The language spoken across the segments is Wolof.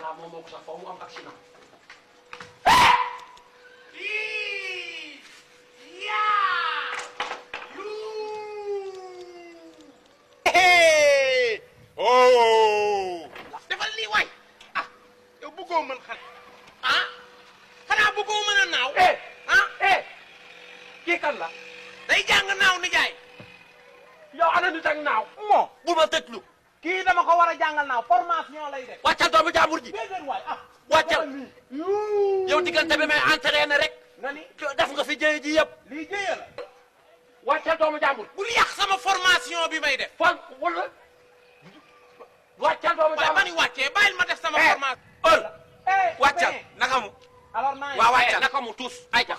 caméra moom moo ko sax foofu mu am accident. oh. defal lii waay ah yow bëggoo mën xale ah xanaa bëggoo mën a naaw. kii kan la. day jàng naaw ni jaay. yow ana nit ak naaw. moo bul ma tëjlu. kii dama ko war a jàngal naaw formation lay def. wàccal doomu jàmbur ji. déedéet waay ah. wàccal yow diggante bi may entraîné rek. nga ni def nga fi jëye ji yëpp. lii jëye la. wàccal doomu jàmbur. bul yàq sama formation bi may def. fan wala. wàccal doomu waaye jàmbur. ma ni wàccee bàyyil ma def sama formation. wàccal naka mu. alors naa waaw wàccal naka mu tuus. ayca.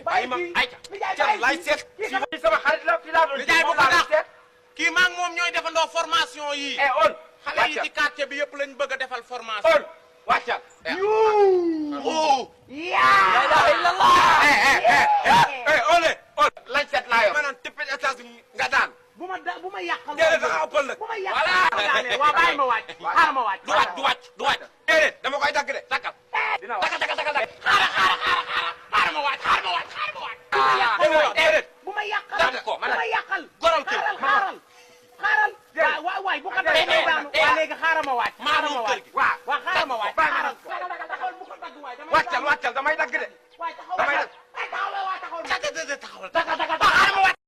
bàyyi ma ayca. nijaay cal lay seet. kii sama xarit la fii laa doon. nijaay bu moom ko laa doon dàq seet. kii maa ngi moom ñooy defandoo formation yii. on. xale yi ci quartier bi yëpp lañ bëgg a defal formation. on wàccal. oh. yaa la ilaha illallah. ole on. lañ seet laa yor. maanaam tippet étage nga daan. bu ma yàqal. déedéet da nga ëppal nag. bu ma yàqal. waaw bàyyi ma wàcc. xaaral ma wàcc. du wàcc. déedéet dama koy dagg de takkal. dina wax takkal. xaaral ma wàcc. déedéet. bu ma yàqal. dagg ko bu ma yàqal. goral kër. xaaral. waay bu ko dagg daanu. waa léegi xaaral ma wàcc. maa moom kër gi. waaw xaaral ma wàcc. xaaral. taxawal bu ko dagg waay. wàccal damay dagg de. waay taxawal. damay taxawal. taxawal.